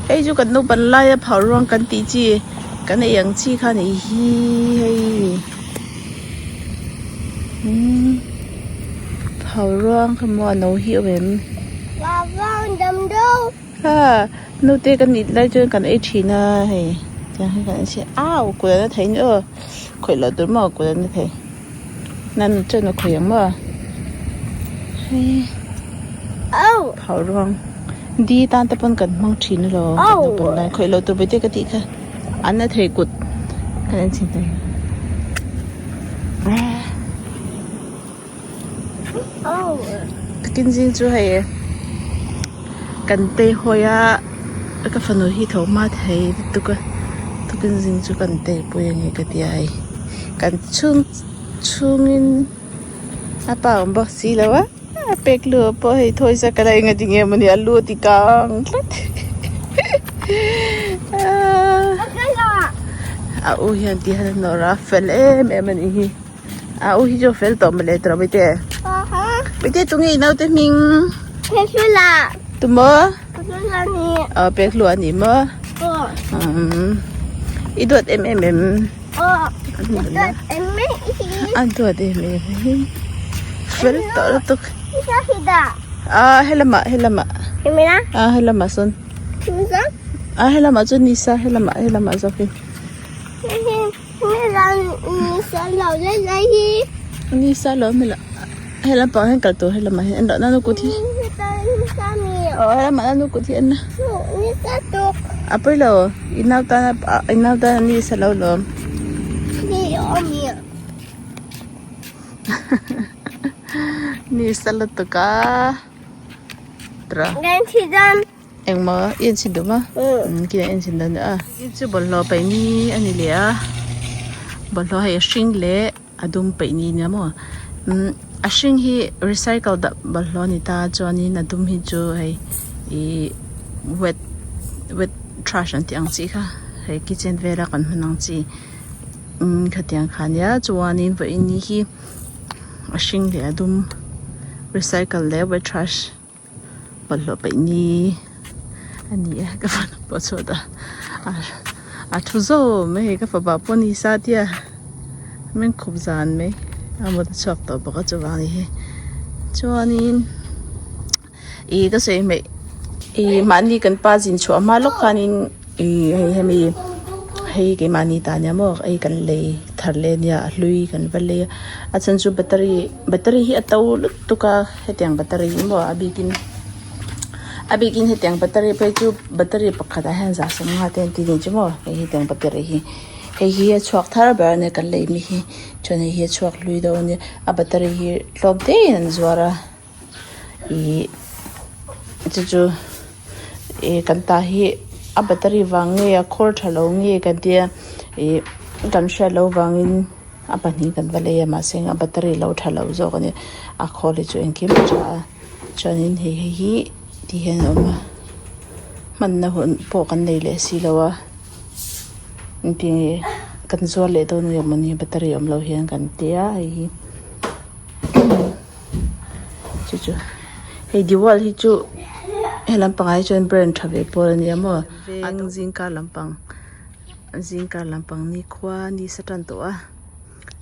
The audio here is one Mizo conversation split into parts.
Hei chu kan naupan laia phau ruang kan tih chi kan ei ang chi kha nih hi hei umm phau ruang kha maw a no hi a awm em? Ha naute kan nih lai chuan kan ei thin a hei tiang hian kan en chhin au kut an la thei ni aw khawih loh tur maw kut an la thei. Nan chuan a khawih ang maw hei phau ruang di tan te pawn kan hmang thin alawm kan naupang lai khawih loh tur bete ka tih kha an la thei kut kan en chhin thei takin zing chu hei kan tei hawi a ka fanu hi tho hma thei lutuk a tukin zing chu kan tei pui a ni ka ti a hei kan chhung chhungin a pa awm bawk si lo a a pek lu ah pawh hei thawi zak a la eng a ti nge mawni a lu a ti kang tlat a u hian ti hian a nawr a fel em em a nih hi. A u hi chu fel tawh mawle tawh Bite. Bite tunge i naute hming? Pekhlula. Tumaw? Pekhlula ni. Aw Pekhlua ni maw? Aw. Um i duat em em em? Aw. I duat em em hi. A duat em em hi. Fel tawh lutuk. Ah helamah helamah. Hemina? Ah helamah sawn. Nisa? Ah helamah chuan nisa helamah helamah zawkin. Nisa lo hmel he lampang hian kal tur helamah hian en loh nan a kut hi aw helamah nan a kut hi en a a pawi lo i nau tan i nau tan a nisa lo lawm nisa lutuk a tawrh a. Engmaw i en chhin duh maw? Umm kina en chhin dawn a. Hi chu bawlhhlawh paih ni a ni leh a bawlhhlawh hei a hring leh a dum paih ni nia maw umm a hring hi recycle dah bawlhhlawh a ni ta chuanin a dum hi chu hei ihh wet wet trash an tih ang chi kha hei kitchen vela kan hman ang chi umm khatiang kha ania chuanin vawiin ni hi a hring leh a dum recycle leh wet trash. Bawlhhlawh paih ni a ni a ka fanu pawh chhuat a a thu zawm mai hei ka fapa pawh ni sa tia min khup zan mai a mut a chhuak tawh bawk a chuvang ni hi chuanin ih ka sawi hmeih ih mahni kan pa zin chhuah hma lawk khanin ih hei hemi hei keimahni ta nia maw hei kan lei thar leh ania a hlui kan va lei a a chhan chu battery battery hi a to lutuk a. Hetiang battery hi maw a bikin a bikin hetiang battery phei chu battery pakhatah hian zah sawmnga te an ti ni chu maw hei hetiang battery hi hei hi a chhuak thar ber a nia kan lei mi hi chuan hei hi a chhuak hlui deuh a nia a battery hi tlawm te in an zuar a ihh chu chu ih kan ta hi a battery vang nge a khawl tha lo nge kan tia ih kan hriat loh vangin. A pahnih kan va lei a mahse a battery lo tha lo zawk a ni a khawl hi chu engkim a tha a chuanin hei hei hi ti hian a awm a hmanna hun pawh kan nei leh si lo a engtin nge kan zuar leh dawn nge mawni battery awm lo hian kan tia hei hi chu chu hei diwal hi chu he lampangah hi chuan brand tha ve pawl a nia maw a zingkar lampang. Zingkar lampang ni khua ni sa tan tawh a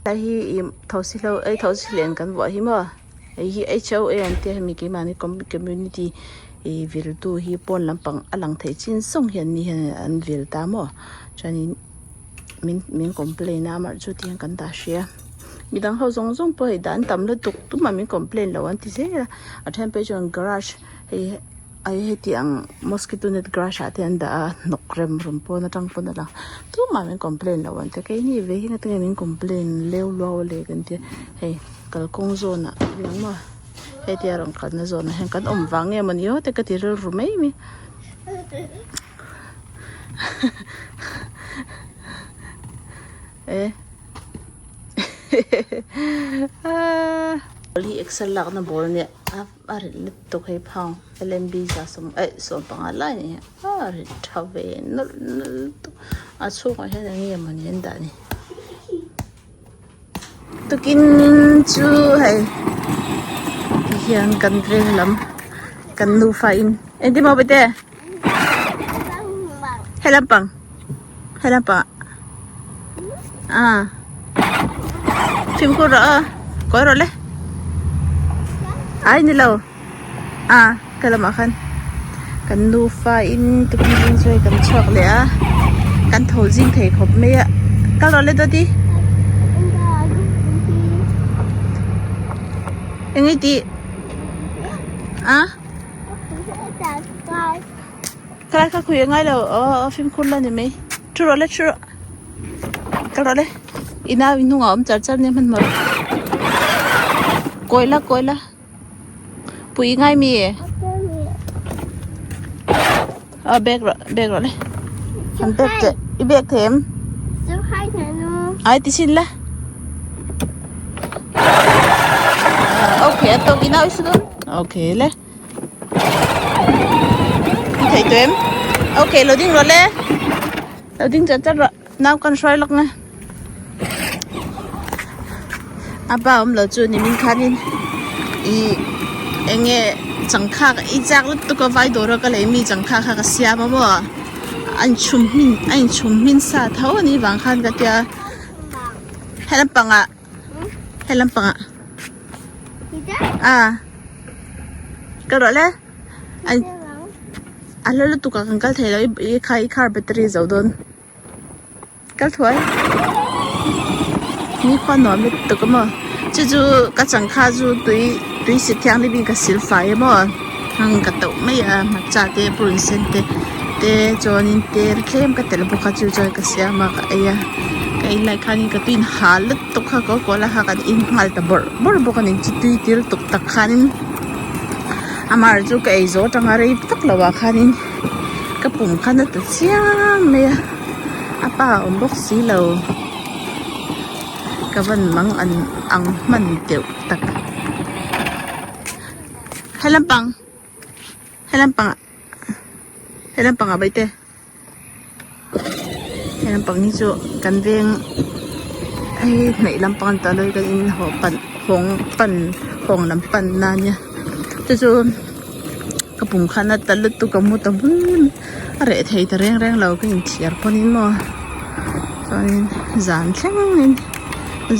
tlai hi ih thosi hlo ei thosi len kan vuah hi maw hei hi h o a an tia hemi keimahni community ih vil tu hi pawn lampang a lang thei chin sawng hian mi hian an vil ta maw chuanin min min complain a amaherawhchu chu tihian kan dah hrih a midang ho zawng zawng pawh hei dan tam lutuk tumah min complain lo an ti zel a a then phei chuan garage hei. Ai heti ang mosquito net grass ah te an dah a hnawk rem rum pawn atang pawn a lang tumah min complain lo an ti keini ve hi ngatinge min complain leu luau le kan tia hei kalkawng zawn ah a lang maw hetia rawn kalna zawn ah hian kan awm vang nge mawni aw te ka ti rilru mai mai e hi exer lakna ball ania a. A rit lutuk hei phang L_M_B za sawm eh sawmpanga lai a ni a a rit tha ve nawlh nawlh lutuk a chhungah hian eng nge mawni an dah ni tukin chu hei ti hian kan veng lam kan nufa in engtin maw bete. He lampang he lampang ah a fimkhur rawh aw kawi rawh le ai ni lo a ka lamah khan kan nufa in tukin zing chu hei kan chhuak leh a kan tho zing thei khawp mai a kal rawh le dawti eng nge tih a. Khalai kha khui a ngai lo aw fimkhur la ni mai thu rawh le thu rawh kal rawh le i nau in hnungah a awm char char nia hmanhmawh kawi la kawi la pui i ngai mi aw bag rawh bag rawh le han bag teh i bag thei em ai ti chhin la okay a tawk i nau i su dawn okay le. Thei tawh em? Ok, lo ding rawh le. Lo ding chat chat rawh. Nau kan hruai lawk na. A pa awm lo chu nimin khanin i enge changkha i chak lutuk a vai dawr a ka lei mi changkha kha ka siam a maw. An chhum hmin a inchhum hmin sa tho a nih vang khan ka tia. He lampangah he lampangah a. Kal rawh le an a hla lutuk a kan kal thei lo i kha i car battery zo dawn kal thuai ni khua nuam lutuk a maw chu chu ka changkha chu tui tui si thianghlim in ka sil fai a maw hang ka tauh mai a hmarcha te purun sen te te chuanin tel tlem ka telh bawk a chu chuan ka siam a ka ei a ka ei lai khanin ka tuiin hal lutuk. Tuk kha ko kual a kha kan in nghal ta bawrh bawrh bawk a ni chu tui tir tuk tak khanin amah chu ka ei zawh atanga rei vak lo ah khanin ka pum khan a ta chiam mai a a pa a awm bawk si lo ka van mang an ang hman deuh tak he lampang he lampang ah he lampang ah baite. He lampang hi chu kan veng hei hnaih lampang a ni tawh lo kan in haw pan hawng pan hawng lam pan na ania chu chu ka pum khan a ta lutuk a mu ta bul a reh thei ta reng reng lo ka inthiar pawn in maw chuanin zan thlengin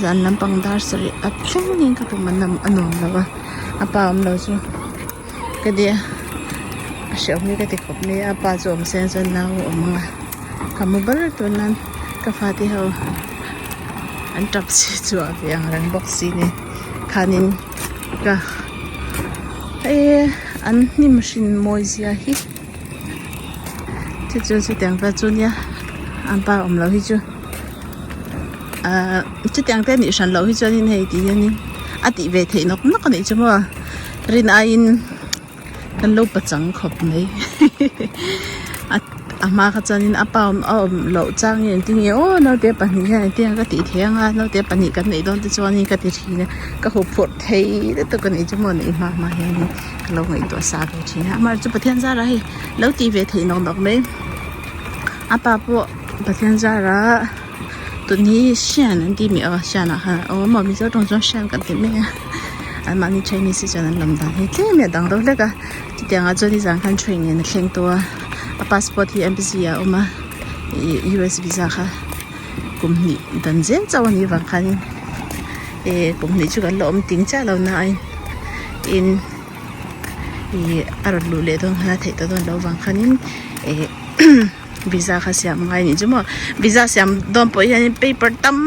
zan lampang dar sarih a thlengin ka pum a nuam lo a a pa awm lo chu. Ka nia a hrehawm hi ka ti khawp mai a pa chu awm se chuan nau a awm ang a ka mu ber tur nan ka fate ho an tap si chu a ve ang reng bawk si nen khanin ka hei an hnim hrin mawi zia hi chu chu chutiang vel chu nia an pa awm loh hi chu ahh chutiang te nih hran loh hi chuanin hei ti hianin a tih ve theih nawk nawk a nih chu maw. Rin aiin kan lo pachang khawp mai a a hma kha chuanin a pa awm a awm loh chang nge engtin nge aw naute pahnih hian engtin nge ka tih theih anga naute pahnih kan neih dawn te chuanin ka ti thin a ka huphurh thei lutuk a nih chu maw neih hma hma hianin ka lo ngaihtuah sa ve thin a amaherawhchu Pathian zarah hei lo tih ve theih nawk nawk mai a pa pawh Pathian zarah tun hi hrian an tih mi aw hrian ah khan aw maw mizo tawng chuan hrian kan ti mai a anmahni chinese hi chuan an lam dan hi tlem hi a dang deuh hlek a chutiang ah chuan nizan khan train in a thleng tawh a a passport hi embassy ah a awm a ih us visa kha kum hnih dan zel chauh a nih vang khanin ih kum hnih chu kan la awm ting chiah lo na a in ih a rawn luh leh dawn khan a theih tawh dawn loh vang khanin ih. Visa kha siam ngai anih chu maw visa siam dawn pawh hianin paper tam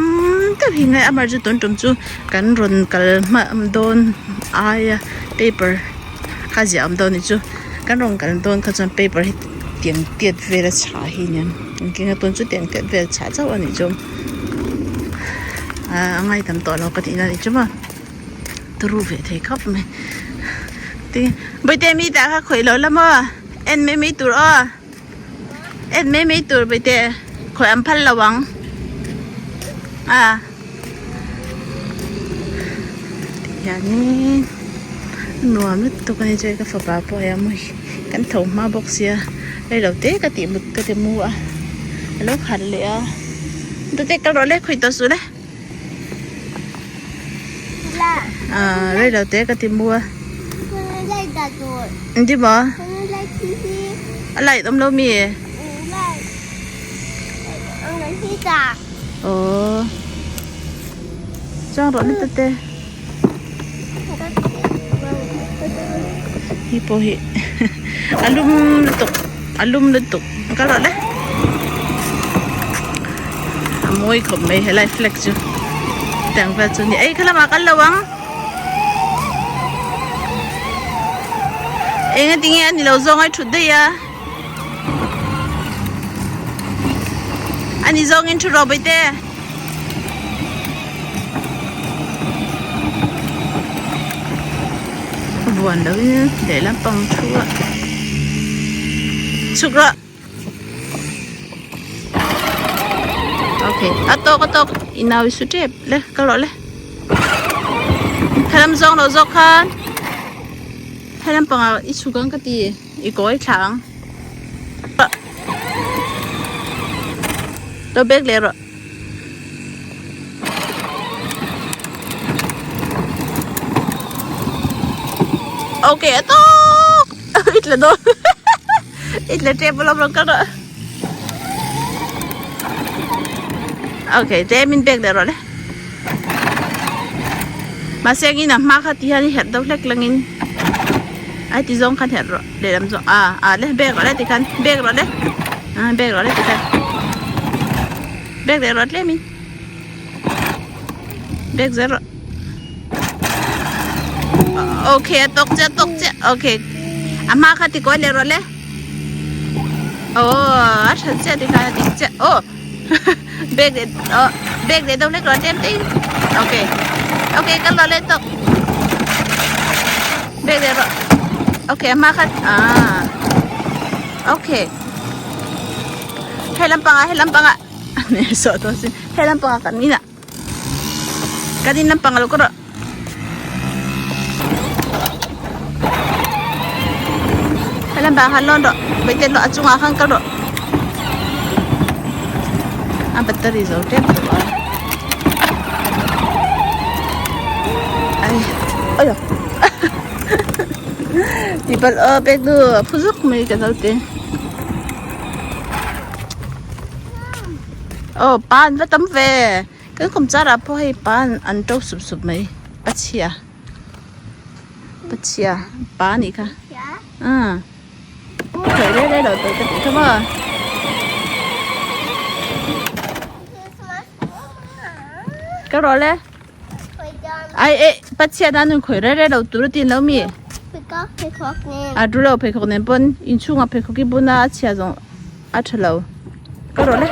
tak hi ngai amah chu tun tum chu kan rawn kal hma dawn aia paper kha ziah awm dawn anih chu kan rawn kal dawn kha chuan paper hi tiang tiat vel a chhah hi aniang engtin nge tun chu tiang tiat vel chhah chauh anih chu ahh a ngaihdam tawh lo ka tihna anih chu maw turu ve thei khawp mai tin bawihte mi tah kha khawih loh la maw en mai mai tur aw. En mai mai tur bawihte khawih an phal lo ang a tihianin nuam lutuk a ni chuan ka fapa pawh hei a mu hi kan tho hma bawk sia reilo te ka tih mut ka ti mu a alo khat leh a dawt e kal rawh le khawi tawh suh le ah reilo te ka ti mu a engtin maw a light awm lo mi. Aw Chuang rawh ni tate. Hi pawh hi a lum lutuk a lum lutuk kal rawh le. A mawi khawp mai helai flag chu tiang vel chu a ni ei kha lamah kal lo ang. Eng a tinge a ni lo zawng ai thut daih a. A ni zawngin thu rawh baite. Vuan loin lehlam pang thu a chhuk rawh. Okay a tawk a tawk i nau i su tep le kal rawh le. Helam zawng lo zawk khan helam pangah i chhuk ang ka ti. I kawi thla ang. Lo bek leh rawh. Okay, a tawk! I tla dawn. I tla tep alawm rawn kal rawh. Okay, tlem in bek leh rawh le. Mahse angin a hma kha ti hian i herh deuh hlek langin. Ai ti zawng khan herh rawh lehlam zawng a a le bag rawh le ti khan bag rawh le a bag rawh le ti khan bag leh rawh tlem in bag zel rawh okay a tawk chiah a tawk chiah okay a hma kha ti kawi leh rawh le oh a that chiah ti khan a dik chiah oh bag leh oh bag leh deuh hlek rawh tlem te in okay okay kal rawh le tawk bag leh rawh okay a hma khat ah okay hei lampangah hei lampangah saw tawh sin hei lampangah kan inah kan in lampang a lo ka rawh hei lampangah khan lawn rawh vawitet lawh a chungah khan kal rawh a battery zo tep tawh a ai ayo ti bal aw pek du phu zuk mai ka naute aw pan va tam ve Kan kum char ah pawh hei pa an to sup sup mai pachhia pachhia pa a nih kha ah khawih rei rei lo tur ka tih kha maw ka rawh le ai eh pachhia nan hun khawih rei rei lo tur a ti lo mi a tu lo pheikhawk nen pawn inchhungah pheikhawk hi bun a a chhia zawng A tha lo. Ka rawh le.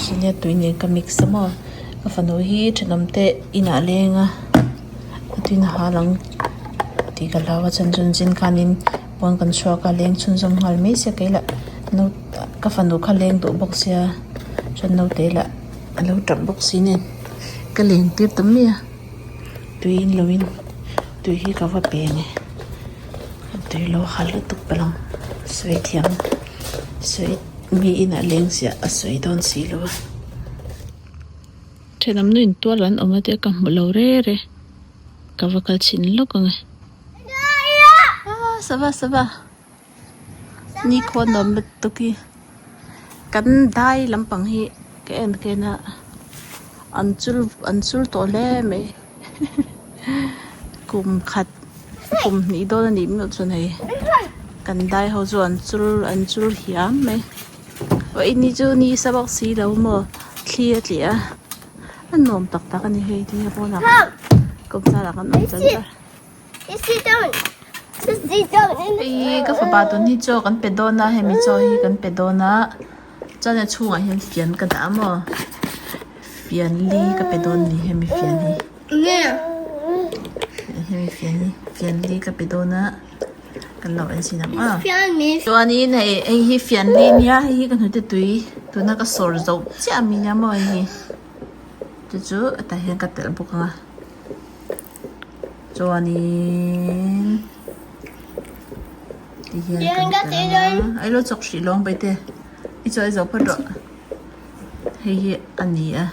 Chu tui nen ka mix a maw. Ka fanu hi thenawm te inah leng a. A tuina hal ang tih ka hlau a chuan chun zin khanin pawn kan chhuak a leng chhunzawm nghal mai sia kei lah no ka fanu kha leng duh bawk sia chuan naute lah a lo tap bawk si nen ka leng tir ta mai a. Tui in lo in tui hi ka va pe ang e tui lo hal lutuk palh ang sawi thiam sawi mi inah leng ziah a sawi dawn si lo a. Thenawm nu in tual an awm a tia ka hmu lo re re ka va kal chhin lawk ang e ah sava sava ni khaw nuam lutuk hi kan dai lampang hi ka en khian a an chul an chul tawh hle mai kum khat kum hnih dawn a nih meuh chuan hei kan dai ho chu an chul an chul hiam mai aw ni chu ni sa bawk si lo maw thli a tliah a a nuam tak tak a ni hei tinge pawnah kawmzarah kan awm chan ta. Hei ka fapa tun hi chaw kan pe dawn a hemi chaw hi kan pe dawn a chuan a chhungah hian fian ka dah a maw fian li ka pe dawn a ni hemi fian hi hemi fian hi fian li ka pe dawn a kan lo en sin ang a chuanin hei hei hi fian li a nia hei hi ka hnute tui tuna ka sawr zoh chiah ami nia maw hei hi chu chu tah hian ka telh bawk ang a. Chuanin ti hian kan tel a ai lo chawk hrih lawng bai te i chaw ei zo phawt rawh hei hi a ni a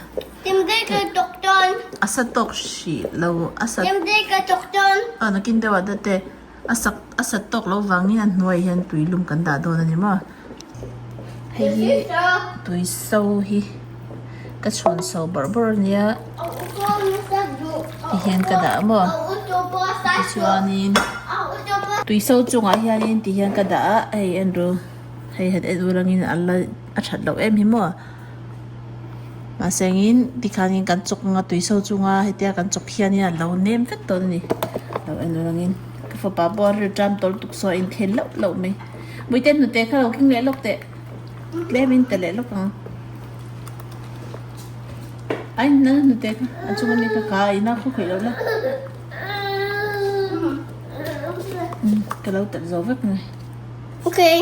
a sa tawk hrih lo a sa aw nakin deuh ah date. A sak a sat tawk loh vangin a hnuaiah hian tui lum kan dah dawn a ni maw. Hei hi tui so hi ka chhawn so bawrh bawrh a nia ti hian ka dah a maw tichuanin tui so chungah hianin ti hian ka dah a hei en ru hei han en ulangin a la a that loh em hi maw mahse engin tikhanin kan chawk anga tui so chunga hetia kan chawk hianin a lo nem vek dawn a ni lo en ulangin ka fapa pawh a rilru ṭam tawl tuk saw a inkhel loh loh mai. Muite hnute kha lo keng leh lawk teh. Tlem in ta leh lawk ang. Ai nana hnute kha a chung ami kha kha ina khaw khawih lo la. Ka lo tat zo vek mai. Okay.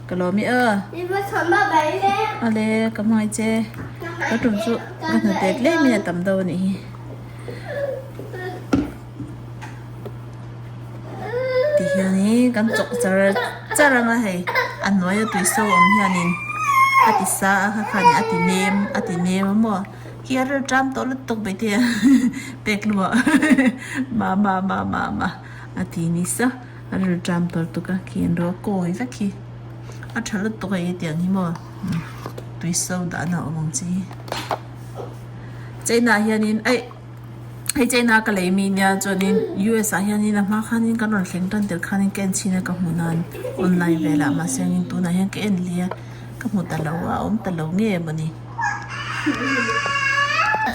Ka lo mi a. Ale ka hmangaih che. Ka tum chu ka hnute tlem in a tam deuh a nih hi. Ti hianin kan chawk char char ang a hei a hnuaia tui so awm hianin a ti sa a kha khan a ti nem a ti nem a maw khi a ril ṭam tawh lutuk mai te a pek luah mama mama ma a ti ni sa a ril ṭam tawh lutuk a khi an rawh kawi vek hi a ṭha lutuk a hetiang hi maw tui so dahna awm ang chi hi china hianin aih. Hei China ka lei mi nia chuanin US ah hianin a hma khanin kan rawn thleng tan tel khanin ka en chhin a ka hmu nan online velah mahse angin tunah hian ka en leh a ka hmu ta lo a awm ta lo nge mawni.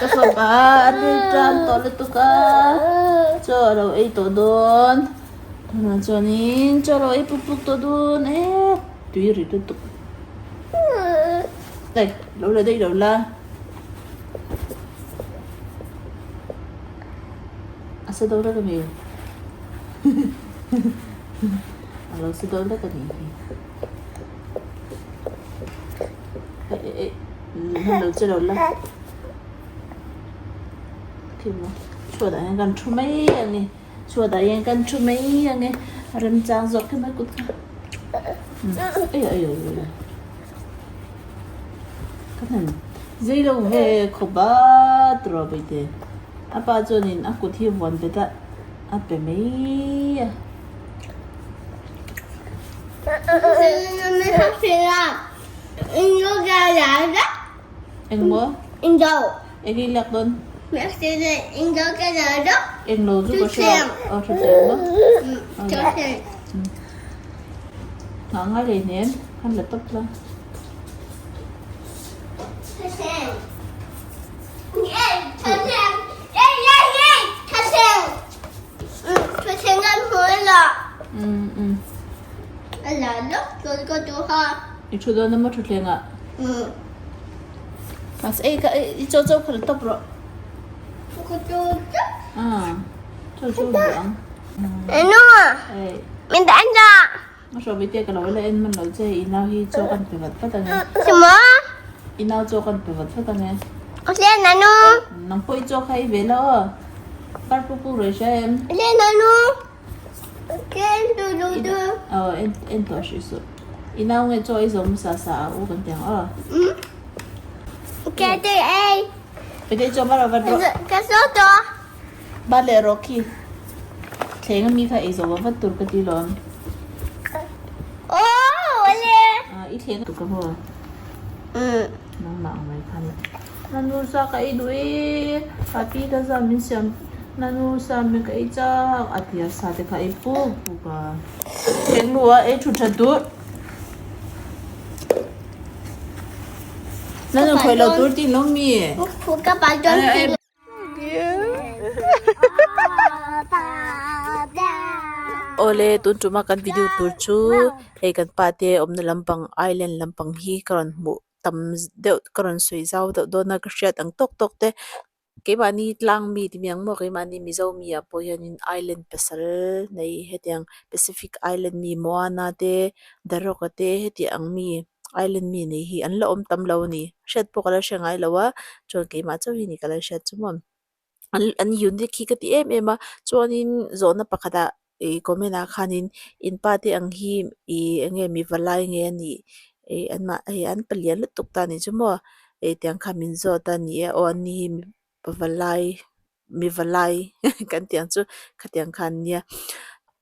Ka fapa a ril tan tawh lutuk a chaw a lo ei tawh dawn tunah chuanin chaw a lo ei puk puk tawh dawn e tui ri lutuk hei lo la daih lo la. A sa dawn vek a mi? A lo sa dawn vek a nih hi. Eh eh eh hman lo che lo la. Khi maw chhuatah hian kan thu mai a ni. Chhuatah hian kan thu mai ang e. A remchang zawk khi mai kut kha. Ei ei ei ei. Ka hman zei lo ve khawp a tawrh baite. A pa chuanin a kut hi vuan bet a a pe mai a. Engmaw? Eng i lak dawn? Eng lo chu ka hre lo. Aw hre thleng maw? Nghah ngai leh hnem khan la tawp la. I thu dawn emaw thutthleng ah? Mahse ei kha i chaw chaw kha la tawp rawh. Chaw chaw duh ang. Min dan ra. A hrawh ve te ka lo la en man lo che i nau hi chaw kan pe vat vat ang e. Chuma. I nau chaw kan pe vat vat ang e. Le nanu. Nang pawh i chaw kha i ve lo aw. Par pu pu rei hria em. Le nanu. Ken du du du. Aw en en tawh hrih suh. I nau nge chaw i zawm sa sa a u kan ti ang aw. Ke te ei. Pe te chaw mar vat rawh. Ka so to. Bat leh rawh khi. Thleng ami kha ei zawh vat tur ka ti lawm. Aw le. I thleng tuk ka maw. Nangmah ang mai khan. Nanu sa ka ei duh e. Papi ka za min siam nanu sa min ka ei chak a ti a sa te kha ei puk puk a. Thleng lu a ei thut that duh. Nanu khawih lo tur ti lo mi. Ka pa chuan. Awle tun tuma kan video tur chu hei kan pa te awmna lampang island lampang hi ka rawn hmuh tam deuh ka rawn sawi zau deuh dawn a ka hriat ang tawk tawk te keimahni tlang mi ti mai ang maw keimahni mizo mi ah pawh hianin island pasal nei hetiang pacific island mi moana te the rock a te heti ang mi. Island mi nei hi an la awm tam lo a ni hriat pawh ka la hre ngai lo a chuan keimah chauh hi ni ka la hriat chu maw an an unique hi ka ti em em a chuanin zawhna pakhatah ih comment ah khanin in pa te ang hi ih eng nge mi valai nge a nih ih an mah hei an palian lutuk ta a nih chu maw ih tiang khan min zawt a ni e aw an ni hi pavalai mi valai kan tih ang chu khatiang khan nia.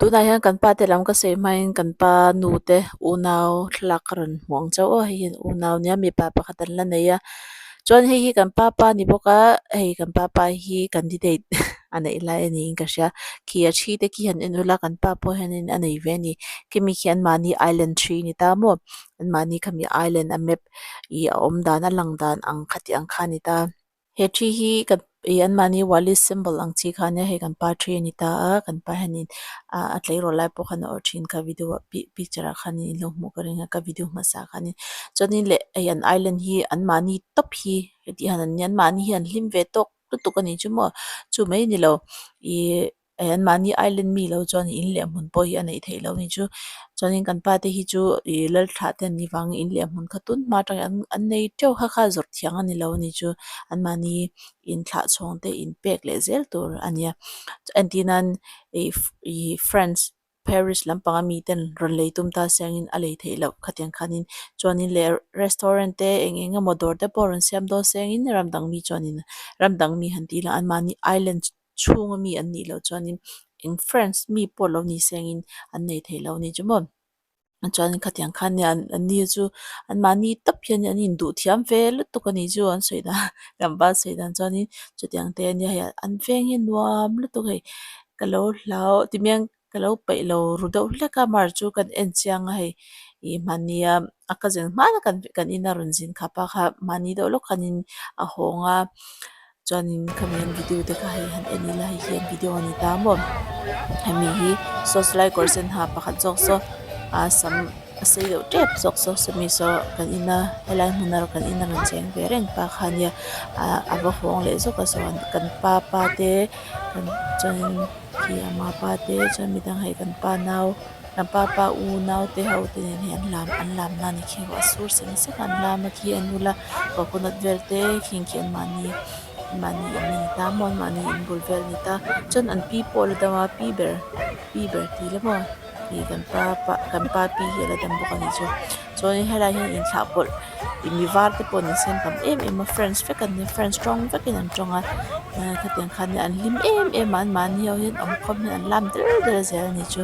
Tunah hian kan pa te lam ka sawi hmain kan pa nu te unau thlalak ka rawn hmu ang chauh a hei hian unau nia mipa pakhat an la nei a chuan hei hi kan pa pa ni bawk a hei kan pa pa hi candidate a neih lai a niin ka hria khi a thi te khi han en ula kan pa pawh hianin a nei ve a ni khimi khi anmahni island thi a ni ta maw anmahni khami island a map ih a awm dan a lang dan ang khati ang kha a ni ta. He thi hi kan ih anmahni wallis symbol ang chi kha ania hei kan pa thi a ni ta a kan pa hianin ah a tleirawl lai pawh khan a awrh thin kha video ah picture ah khanin in lo hmuh ka ring a ka video hmasa ah khanin chuanin leh hei an island hi anmahni tawp hi heti hian an nia anmahni hi an hlim ve tawk lutuk a nih chu maw chu mai a ni lo ihh. eh anmahni island mi lo chuan in leh hmun pawh hi a neih theih loh a ni chu chuanin kan pa te hi chu ih lal thlah te an nih vangin in leh hmun kha tun hma atangin an an nei teuh kha kha zawrh thiang a ni lo a ni chu anmahni in thlah chhawng te in pek leh zel tur a nia entir nan ih ih France Paris lampanga mi ten rawn lei tum ta siangin a lei theih loh khatiang khanin chuanin leh restaurant te eng eng emaw dawr te pawh rawn siam dawn siangin ram dang mi chuanin ram dang mi han tih lah anmahni island chhunga mi an nih loh chuanin eng friends mi pawh lo ni sengin an nei thei lo a ni chu maw chuanin khatiang khan nia an ni chu anmahni tawp hian an induh thiam ve lutuk a ni chu an sawi dan tlangval sawi dan chuanin chutiang te ania hei an veng hi nuam lutuk hei ka lo hlau ti miang ka lo peih lo ru deuh hlek a mar chu kan en chiang a hei ih hmahnia a ka zin hma kan kan ina rawn zin khap a kha mahni deuh lawk khanin a hawng a chuanin khami an video te kha hei han en ila hei hian video a ni ta maw hemi hi saw lai kawr sen ha pakhat zawk saw a sam a sei deuh tep zawk saw sawmi saw kan ina helai hmuna kan ina rawn cheng ve reng pa kha ania ah a va hawng leh zawk a saw kan pa pa te chuanin. Khi a mapa te chuan midang hei kan pa nau kan pa pa u nau te ho te nen hian an lam an lam na ni khi a sur seng seng a an lam a khi an ula coconut vel te khing khi an mahni mahni in a ni ta maw an mahni in bul vel a ni ta chuan an pi pawh a la dam a pi ber pi ber tih ila maw ih kan pa pa kan pa pi hi a la dam bawk a nih chu chuanin helai hian inthlah pawlh ih mi var te pawh an insiam tam em em a french vek an nia french tawng vekin an tawng a khatiang khan an hlim em em a anmahni ho hian awm khawm hian an lam der der zel a nih chu.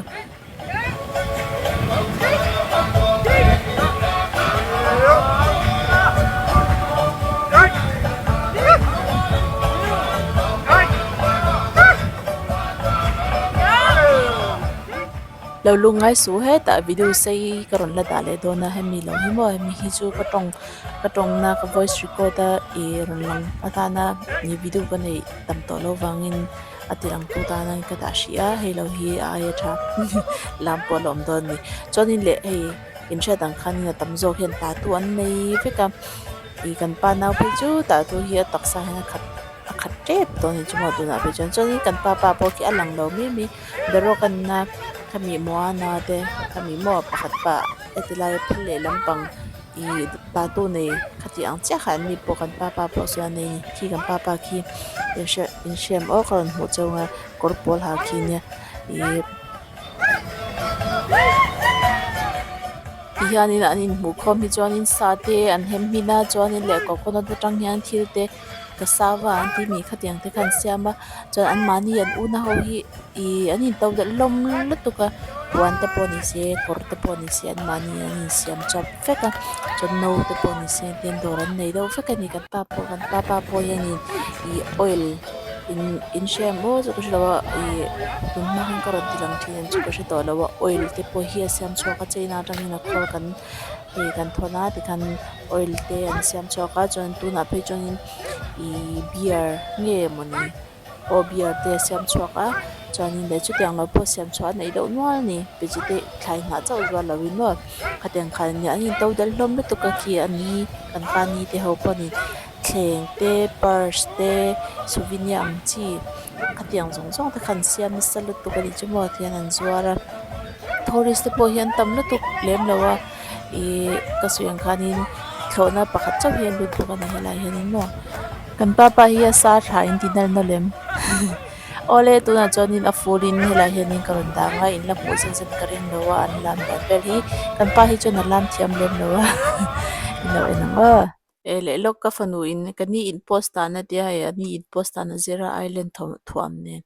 Lo lung ngai suh hetah video sei ka rawn la dah leh dawn a hemi lo hi maw hemi hi chu ka tawng ka tawngna ka voice record a ih rawn lang atana ih video ka neih tam tawh loh vangin a ti lang tu tana ka dah hrih a hei lo hi a aia tha lam pawh a la awm dawn a ni chuanin leh hei inhriat ang khanin a tam zawk hian tattoo an nei vek a ih kan pa nau phei chu tattoo hi a taksa hian a khat a khat tep tawh a ni chu maw tunah phei chuan chuanin kan pa pa pawh khi a lang lo mai mai. The rock a ni a khami Moana te khami maw pakhat pa heti laia phel leh lampang ih tattoo nei khati ang chiah kha an ni pawh kan pa pa pawh sawn a nei a ni khi kan pa pa khi inhriat aw ka rawn hmuh chauh a kawr pawl ha khi nia ih tihianin an inhmuh khawm hi chuanin sa te an hem hmin a chuanin leh coconut atang hian thil te. Cassava an tih mi khatiang te kha an siam a chuan anmahni an una ho hi ihh an in to delh hlawm lutuk a puan te pawh ni se kawr te pawh ni se anmahni an insiam chawp vek a chuan no te pawh ni se tin dawr an nei deuh vek a ni kan pa pawh kan pa pa pawh hianin ih oil in inhria em aw chu ka hrelo a ih tun hma khan ka rawn ti lang thin ang chu ka hre tawh lo a oil te pawh hi a siam chhuak a china atangin a khawl kan hei kan thawn a tikhan oil te an siam chhuak a chuan tunah phei chuanin ihh beer nge mawni aw beer te a siam chhuak a chuanin leh chutiang lo pawh siam chhuah a neih deuh nual a ni vegeta thlai hnah chauh zuar lovin maw khatiang khan nia an in to delh hlawm lutuk a khi a ni kan pa ni te ho pawhin thleng te purse te souvenir ang chi khatiang zawng zawng te kha an siam nasa lutuk a nih chu maw tihian an zuar a tourist te pawh hi an tam lutuk lem lo a. Ihh ka sawi ang khanin thlawhna pakhat chauh hi a lut bawk a ni helaiah hianin maw kan pa pa hi a sa tha in ti nal nawlh em awle tunah chuanin a full in helaiah hianin ka rawn dang a in la hmuh zet zet ka ring lo a an lam dan vel hi kan pa hi chuan a lam thiam lem lo a in lo en ang aw. E leh lawk ka fanu in ka ni in post dan a tia hei a ni in post dan a zira island thuam nen.